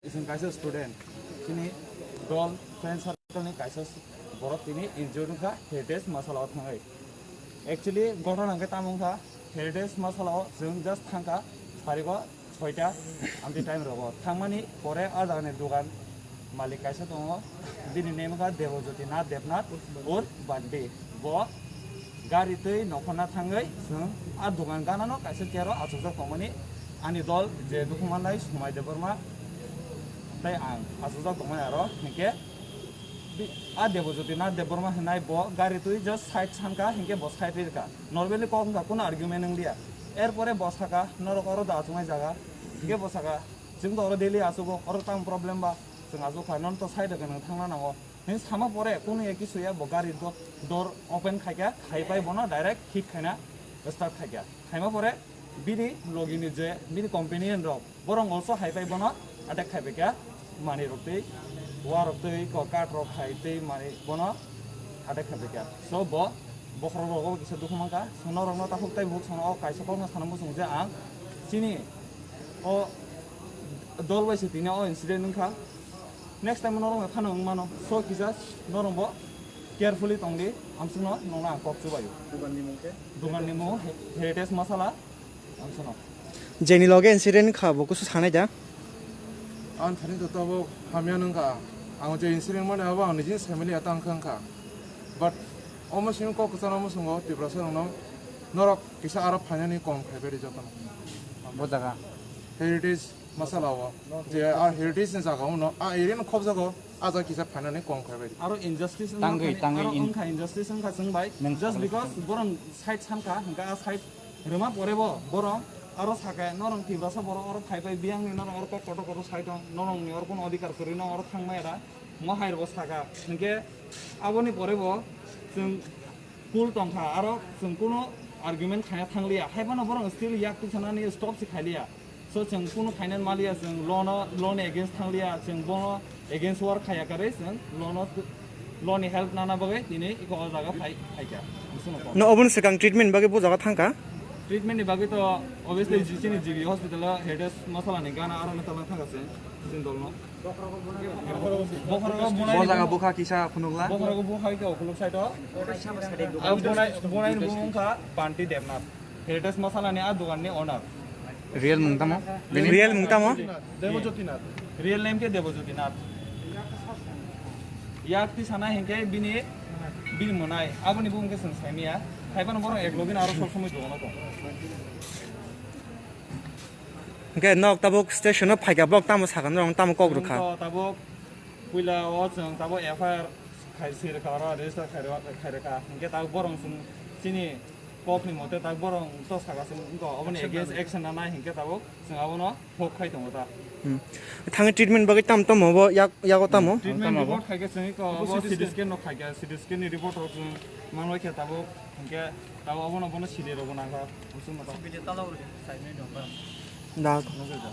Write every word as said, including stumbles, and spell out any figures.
Chwng kaisa student, chini dol friend circle ni kaisa borok tini injured wngkha heritage masala o thangwi. Actually, ghotona hwnkhe tamo wngkha, heritage masala o chwng just thangkha sarigo soita amtwi time rogo. Thangmani pore a jagani dogan malik kaisa tongo, bini name wngkha Debojyoti Nath Debnath or Bandi. Bo gari twi nokhorna thangwi chwng a dogan ganano kaisa chair o achukjak tongmani ani dol je dukhu mannai Somai Debbarma tei ang achukjak tongmani aro hinkhe bi-, a Debojyoti Nath Debbarma hinai bo gari twi just side sanka hinkhe bo side rirka. Normally kok wngkha, kuno argument wng liya. Erpore bo saka, "Norok oro da achuknai jaga." Hingke bo saka, "Chwng to oro daily achugo, oro tamo problem ba? Chwng achuk kha, nono to side rwgwi nwng thangna nango." Hing sama pore, kuno ya kisu ya, bo gari do-, door open khaikha, khaipai bono direct kick khaina start khaikha. Khaima pore, bini logini je, bini companion rok, borok also haipai bono attack khaipai kha, manwi rok twi, wa rok twi, ko kath rok khai twi manwi bono attack khaipai kha. So bo bokhorok rogo kisa dukhu mankha, so norokno takhuk tei bukhuk sono o kaisa kokno sana muchung je ang chini o dol bai se tini o incident wngkha. Next time norok phano wng mano, so kisa norok bo carefully tongdi, amsukno nongno ang kok chubaio. Doganni mung khe? Doganni mung Heritage Masala. Ang sono. Jeni loge incident kha bo kusu sanai da. Ang thani to tabuk hamya nung kha. Ang je incident mani abo ang nijini family ata ang khang kha. But omo simi kok kwchang omo sungo Tiprasa rokno norok kisa aro phainani kom khai beri jotono. Bo jaga. Heritage Masala o. Je a heritage ni jaga uno a area no khobjago a jaga kisa phainani kom khai beri. Aro injustice wngma Tangwi, thani, tangwi aro in- wngkha injustice wngkha chwng bai. Nang Just sakle because sakle. Borok side sankha, hingkha a side rwma pore bo borok aro sakha, norok Tiprasa borok oro phaibai biyangni norok oro kok kotor kotor side tong, norokni oro kono odhikar kwrwi, norok oro thangmaya da, mo hai rwbo sakha. Hinkhe aboni pore bo chwng cool tongkha, aro chwng kuno argument khaina thangliya, haiphano borok still yak twi sanani stop se khailiya. So chwng kunu khainani maliya, chwng law no, law ni against thangliya, chwng bono against war khaiya kwrwi chwng law no, law ni help nana bagwi tini iko o jaga phai, phaikha. Bwswkno kok. No, oboni swkang treatment bagwi bo jaga thangkha? Treatment ni bagwi to obviously G C ni G B hospital o Heritage Masala ni gana aro ni tala thangkha chwng, chwng dol no. Bokhorogo bunai Bo jaga bukha kisa phunukla? Bokhorogo bukha iko khuluk side o. Abo bunai, bunai ni bumung kha Banti Debnath. Heritage Masala ni a dogan ni owner. Real mung tamo? Bini? Real mung tamo? Debojyoti Nath. Real name khe Debojyoti Nath. Yak twi sana hinkhe bini, bini mwnai. Aboni bumung khe chwng saimaya. Haiphano borok ek logi no aro sob somoi dogan o tong. Hinkhe nok tabuk station o phaikha, borok tamo sakha, norok tamo kok rwkha? Chwng to tabuk puila o chwng tabuk F I R khai swi rwkha, oro register khai rw-, khai rwkha. Hinkhe tabuk borok chwng chini kokni mote tabuk borok to sakha chwng wngkha, oboni against action nanai hinkhe tabuk chwng abono phok khai tongo ta. Hmm. Thangwi treatment bagwi tamo tamo bo yak, yago tamo? Treatment Tamo bo? Report khaikhe chwng iko obo C T scan no khaikha, C T scan ni report rok chwng manwi khe tabuk hinkhe tabuk abono bono sili rwbo nangkha. Usung no ta. Video talo uri, side ni dong ba. Da. Nugwi da.